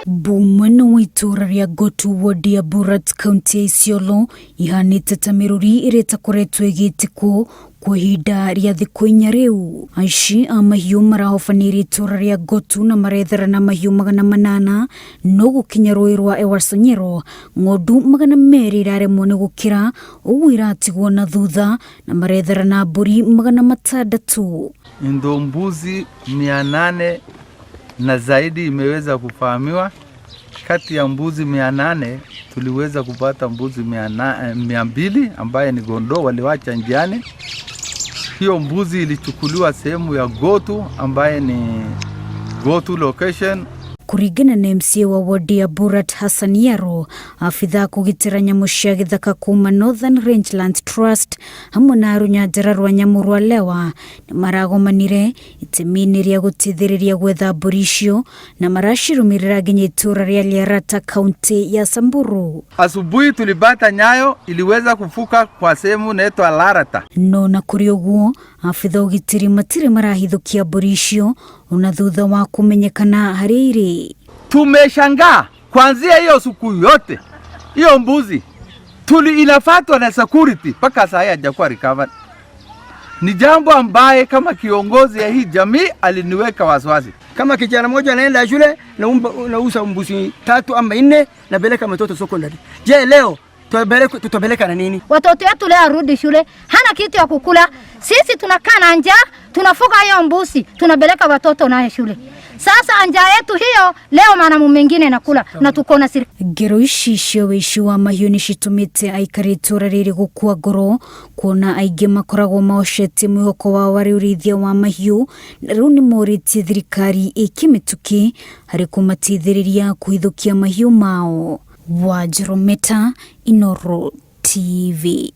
Mwena wa itũũra rĩa Gotu ward ya Borat kaunti ya Isiolo ihanĩte ta mĩrũri ĩrĩa ĩtakoretwo ĩgĩtĩkwo kwa ihinda rĩa thikũ inya rĩu. Aici a mahiũ marahobanĩirie itũũra rĩa Gotu na marethera na mahiũ 800 no gũkinya rũĩ rwa Ewasonyero ng'ondu 200 iraremwo nĩ gũkĩra ũguo iratigwo na thutha na marethera na mbũri 600. Ndo mbuzi 800 na zaidi imeweza kufahamiwa. Kati ya mbuzi 800 tuliweza kupata mbuzi 200 ambaye ni kondoo waliwacha njiani. Hiyo mbuzi ilichukuliwa sehemu ya Gotu ambaye ni Gotu location. Kũringana na MCA wa ward ya Borat Hassan Yaro, abithaa kũgitĩra nyamũ cia gĩthaka kuma Northern Rangeland Trust hamwe na rũnyanjara rwa nyamũ rwa Lewa nĩ maragomanire itemi-inĩ rĩa gũteithĩrĩria gwetha mbũri icio na maracirũmĩrĩra nginya itũũra rĩa Liarata kaunti ya Samburu. Asubuhi tulipata nyayo iliweza kuvuka kwa sehemu inaitwa Larata. No na kũrĩ ũguo abithaa ũgitĩri matirĩ marahithũkia mbũri icio ona thutha wa kũmenyekana harĩa irĩ. Tumeshangaa kuanzia hiyo siku yote hiyo mbuzi tuli inafatwa na security mpaka saa hii hajakuwa recovered. Ni jambo ambaye kama kiongozi ya hii jamii aliniweka wasiwasi. Kama kijana mmoja anaenda shule nauza mbuzi 3 ama 4 napeleka mtoto secondary. Je, leo tutapeleka na nini? Watoto wetu leo arudi shule hana kitu ya kukula. Sisi tunakaa na njaa, tunafuga hiyo mbuzi, tunapeleka watoto naye shule. Sasa njaa yetu hiyo leo maana mwingine nakula na tuko na siri. Ngero ici cia ũici wa mahiũ nĩ citũmĩte aikari itũũra rĩrĩ gũkua ngoro kuona aingĩ makoragwo mahocetie mwĩhoko wao harĩ ũrĩithia wa mahiũ na rĩu nĩ morĩtie thirikari ĩke mĩtũkĩ harĩ kũmateithĩrĩria kũhithũkia mahiũ mao. Wanjĩrũ Meta, Inooro TV.